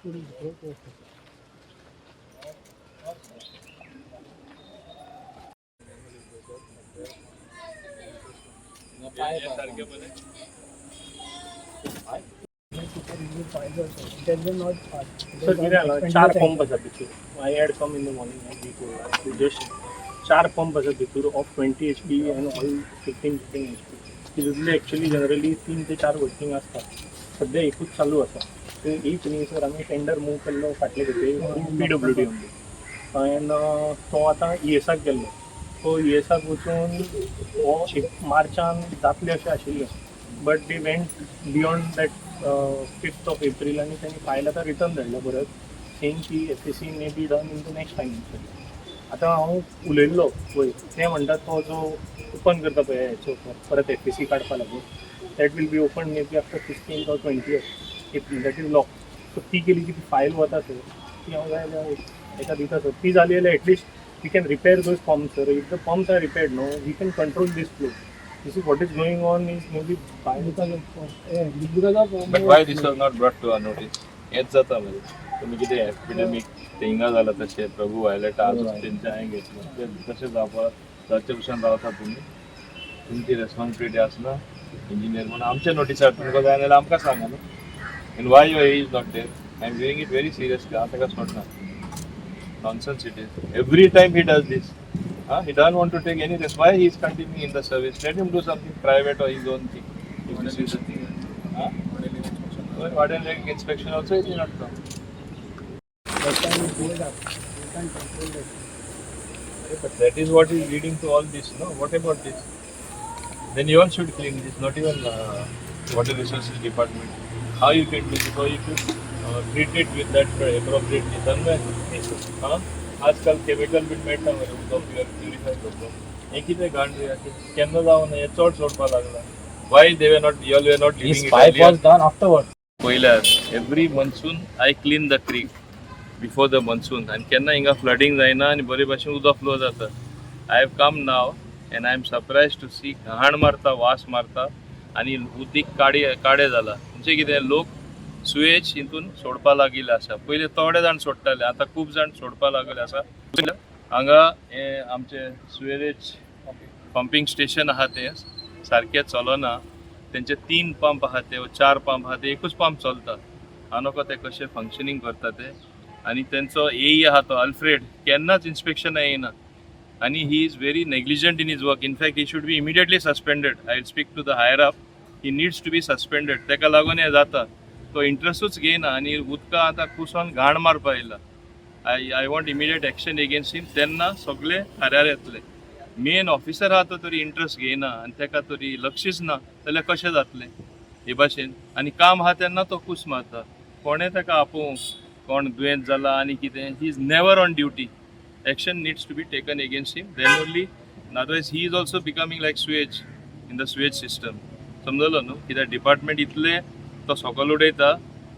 सारखे बरें. सर, कितें जालां, चार पंप आसा भितूर. I had come in the morning, just चार पंप आसा भितूर of 20 HP and all 15 15 HP. तितूंतले एक्चुअली जनरली तीन ते चार वर्किंग आसता. सद्या एकूच चालू आसा. ते एक न्ही सर, आमी टेंडर मूव केल्लो फाटले खेपे पीडब्ल्यूडी ओनली आनी तो आतां इएसाक गेल्लो. सो इएसाक वचून हो एक मार्चान जातले अशें आशिल्लें, but they went beyond that 5th of April आनी त्यांनी फायल आतां रिटर्न धाडल्या परत, सेईंग की FAC may be done in the next financial. आतां हांव उलयल्लो पळय, ते म्हणटात तो जो ओपन करता पळय हेचो परत एफएसी काडपा लागून, that will be open maybe after 15 or 20 April. That is lock. So ती केली की ती फायल वता सर. ती हांव जाय जाल्यार एका दिता सर. ती जाली जाल्यार at least we can repair those pumps, sir. If the pumps are repaired, no, we can control this flow. This is what is going on is maybe by Because of, yeah, because of But why this was not brought to our notice? हेच जाता मरे. तुमी कितें एपिडेमीक ते हिंगा जाला तशें Prabhu violet आज तेंचे हांवें घेतलं ते तशें जावपा जावचे भशेन रावता तुमी. तुमची रेस्पॉन्सिबिलिटी आसना इंजिनियर म्हणून. आमच्या नोटिसार तुमकां जाय जाल्यार आमकां सांगा न्हू. And why your AE is not there? I am doing it very seriously. हांव ताका सोडना. Nonsense it is. Every time he does this. Huh? He doesn't want to take any risk. Why he is continuing in the service? Let him do something private or his own thing. If this is the thing. Huh? Warden like inspection also he did not come. That time it goes up. You can't control that. But that is what is leading to all this, no? What about this? Then you all should clean this, not even water resources department. How you can do this? How you should treat it with that appropriately? Tanmay, huh? आजकाल chemical बीन मेळटा मरे उदक purify करपाक. हें कितें घाण रे अशें केन्ना जावन हें चड सोडपाक लागला. Why they were not, you all were not This leaving? Pipe was done afterward. पयल्यार every monsoon I clean the creek before the monsoon आनी केन्ना हिंगा फ्लडींग जायना आनी बरे भाशेन उदक फ्लो जाता. I have come now and I am surprise to see घाण मारता, वास मारता आनी उदीक काडे काडे जाला. म्हणजे कितें, लोक सुएज हितून सोडपा लागिल्ले आसा. पयले थोडे जाण सोडटाले, आतां खूब जाण सोडपा लागले आसा. हांगा हे आमचे सुवेरेज पंपींग स्टेशन आहा, तें सारकें चलना. तेंचे तीन पंप आहा ते, चार पंप आहा ते, एकूच पंप चलता. हांव नको ते कशें फंक्शनींग करता ते. आनी तेंचो एई आहा तो अल्फ्रेड, केन्नाच इन्स्पेक्शन येयना आनी he is very negligent in his work. In fact, he should be immediately suspended. I will speak to the higher up. He needs to be suspended. तेका लागून हें जाता. तो इंट्रस्टूच घेयना आनी उदकां आतां कुसोन घाण मारपा येयला. I want immediate action against him. तेन्ना सगळे थाऱ्यार येतले. मेन ऑफिसर आहा तो तरी इंट्रस्ट घेयना आनी तेका तरी लक्षच ना जाल्यार कशें जातलें हे भाशेन? आनी काम आहा तेन्ना तो कूस मारता. कोणें ताका आपोवंक, कोण दुयेंत जाला आनी कितें, he is never on duty. Action needs to be taken against him, then only. Otherwise he is also becoming like sewage in the sewage system. समजलो न्हू? कित्याक डिपार्टमेंट इतले तो सकल उडयता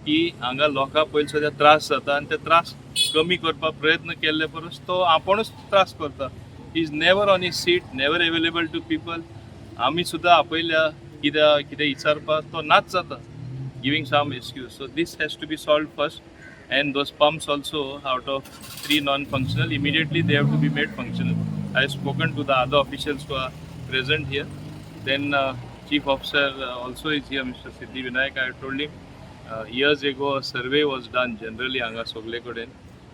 की हांगा लोकांक पयलीं सद्या त्रास जाता आनी ते त्रास कमी करपाक प्रयत्न केल्ले परस तो आपुणूच त्रास करता. He is never on his seat, never available to people. आमी सुद्दां आपयल्या कित्याक कितें विचारपाक, तो नाच जाता, giving some excuse. So this has to be solved first, and those pumps also, out of three non-functional, immediately they have to be made functional. I have spoken to the other officials who are present here. Then chief officer also is here, Mr. Siddhi Vinayak. I have told him years ago a survey was done generally हांगा सगळे कडेन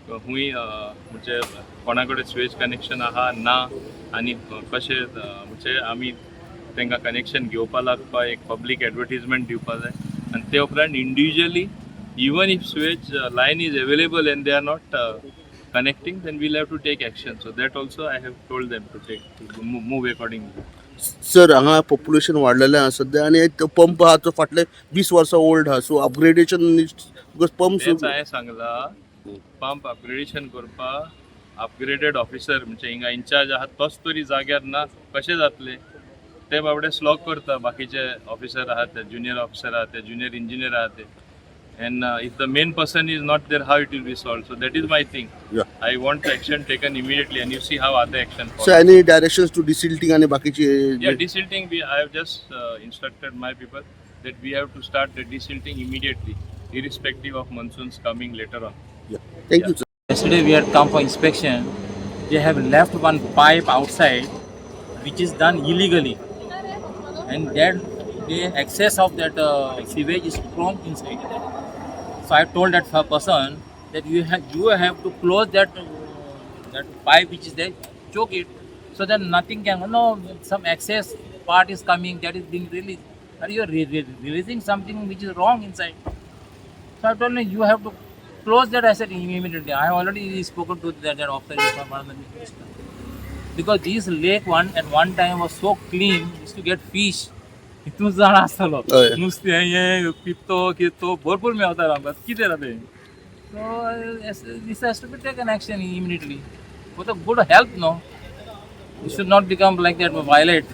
खूंय म्हणजे कोणा कडेन sewage connection आहा ना आनी कशें म्हणजे आमी तांकां कनेक्शन घेवपा लागपा एक पब्लीक एडवर्टीजमेंट दिवपा जाय. आनी ते उपरांत individually, even if sewage line is available and they are not connecting, then we'll have to take action. So that also I have told them to take to move accordingly. Sir, हांगा population वाडलेलें आहा सद्या आनी तो pump आहा तो फाटले 20 वर्सां ओल्ड आहा. सो अपग्रेडेशन because pump तेच हांवें सांगला, पंप अपग्रेडेशन करपाक अपग्रेडेड ऑफिसर म्हणजे हिंगा इन्चार्ज आहा तोच तरी जाग्यार ना, कशें जातलें? ते बाबडे स्लॉग करता. बाकीचे ऑफिसर आहात ते, ज्युनियर ऑफिसर आहात ते, ज्युनियर इंजिनियर आहात ते, and if the main person is not there, how it will be solved? So that is my thing. I want action taken immediately and you see how other action. So any directions to desilting आनी बाकीचे? Yeah, desilting, I have just instructed my people that we have to start the desilting immediately. Irrespective of monsoons coming later on. Thank you sir. Yesterday we had come for inspection. They have left one pipe outside, which is done illegally, and that the excess of that sewage is from inside. So I told that person that you have to close that pipe which is there, choke it, so that nothing can, no, some excess part is coming that is being released. Are you releasing something which is wrong inside? So I told him you have to close that asset immediately. I have already spoken to that officer from one of the minister. Because this lake one at one time was so clean, used to get fish. हितून जाण आसतालो हय. नुस्तें हें पित्तो कितें तो भरपूर मेवतालो आमकां कितें जाता तें. So this has to be taken action immediately for the good health, no. You should not become like that violate.